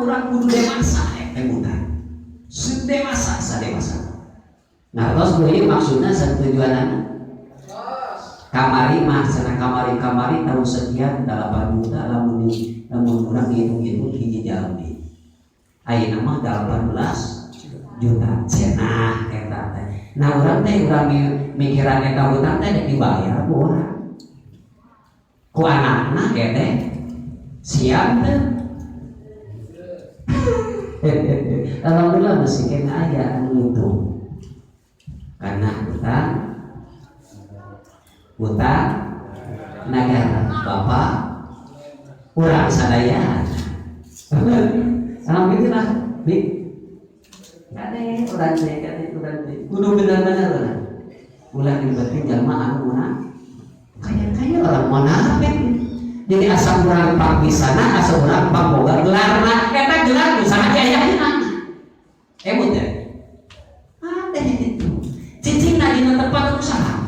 Urang kudu dewasa emutan, dewasa sadewasa. Ngartos bu ieu maksudna sareng tujuanana? Kamari mah cenah, kamari-kamari tahun sekian 8 juta, lamun lamun urang ngitung-ngitung hiji jalmi. Ayeuna mah 18 juta cenah eta teh. Nah, urang teh urang mikiran eta hutang teh dek dibayar ku urang, ku anakna teh siap teh. Alhamdulillah masih kena aya anu ngitung karena hutang, hutang negara bapak urang sadaya. Alhamdulillah bi kade urang teh, kade urang teh kudu benar-benar urang ulah diberarti jalma anu kayak kayak orang munafik. Jadi asa urang pang bisana, asa urang pang boga gelarna. Eta gelar usaha diayakna emut teh ada itu cicingna dina tempat usaha,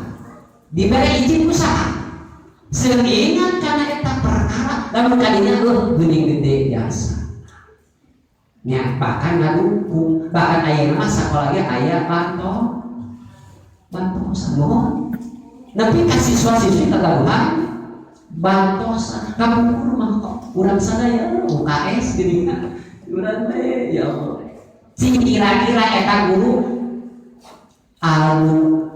diberi izin usaha. Seingat karena eta perkara lamun kadinya geuning gede jasa nya, bahkan ngadukung. Bahkan aya mah sakola ge aya bantos, bantosan. Mohon nepi ka siswa-siswi kagaduhan bantosan. Kapungkur mah kok urang sadaya UKS geuning urang teh. Ya Allah, cing kira-kira eta guru anu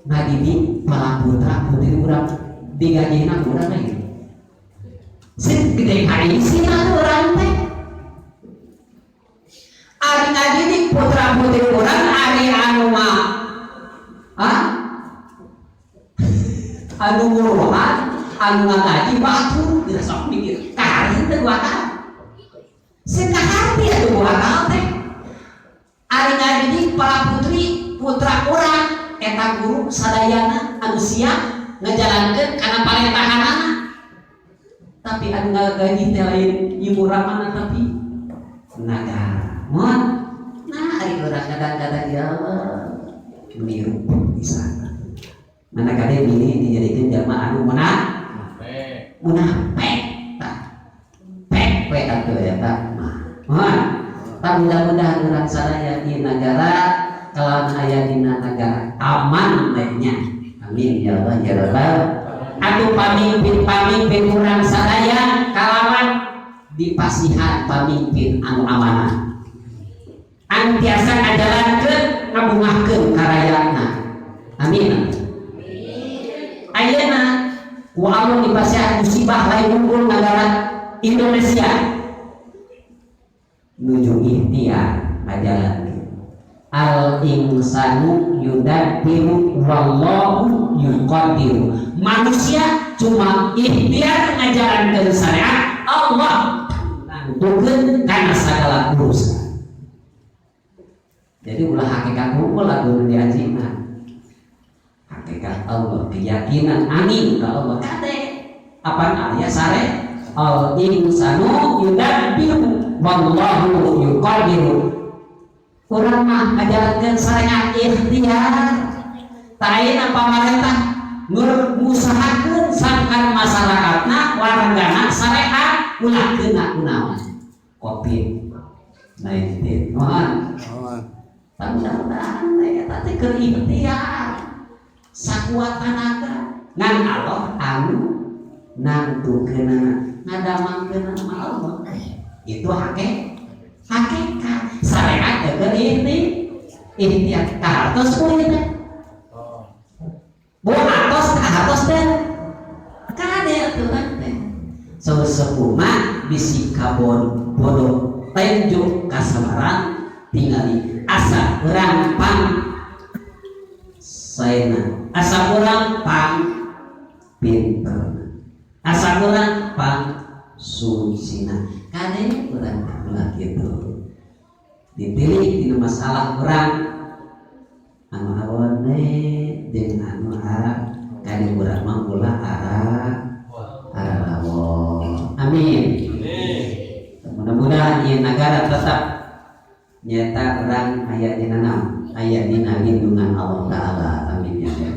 ngadidik para putra putri urang digajina urang lagi sing gede kaisina urang teh. Ari ngadidik putra putri urang, ari anu mah, ah, anu nguruhan, anu ngagaji batur. Geus sok mikir kahari teu bakal sekaharti atuh bakal teh. Ari ngadidik para putri putra urang, eta guru sadayana anu siap ngajalankeun kana parentahanana, tapi anu ngagaji teh lain ibu ramana tapi nagara. Mohon. Nah, ari urang kadang-kadang, ya Allah, niru bisa mana kade milih dijadikan jalma anu munafik tah pek we atuh eta mah. Mohon. Tah, mudah-mudahan urang sadaya di negara kalau aya dina negara aman lainnya. Amin ya Allah ya Rabbal. Atuh pamimpin-pamimpin urang sadaya kalawan dipasihan pamimpin anu amanah, anu tiasa ngajalankeun, ngabungahkeun karayatna. Amin. Ayeuna ku Allah dipasihan musibah lain unggul negara Indonesia nuju ikhtiar ngajalankeun. Al insanu yudabbiru wallahu yuqaddiru. Manusia cuma ikhtiar ngajalankeun syariat Allah, nangtukeun kana segala urusan. Jadi ulah hakikat hukum lah kudu diajina hakikat Allah, keyakinan amin ke Allah. Kade apa aya sare al insanu yudabbiru wallahu yuqaddiru. Urang mah ngajalankeun syariat, ikhtiar. Tah, ayeuna pamarentah nur ngusahakeun sangkan masyarakatna, wargana sarehat, ulah kena kunaon Covid 19. Mohon. Tah, mudah-mudahan eta teh keur ikhtiar sakuat tenaga, ngan Allah anu nangtukeunana, ngadamangkeunana mah Allah. Itu hakikat syariat keur ikhtiar. Kahartos ku ieu teh? Bu atos kahartos teh? Kade atuh teh sepuh mah bisi kabon bodoh tenjo kasamaran tingali asa urang pang saena, asa urang pang pinter, asa urang pang sucina. Kade urang ulah kitu ditilik dina masalah urang anu awone jeung anu kade urang mah ulah arah arah lawon. Amin. Mudah-mudahan ieu negara tetap nyata urang aya dina naon, aya dina lindungan Allah Taala. Amin ya.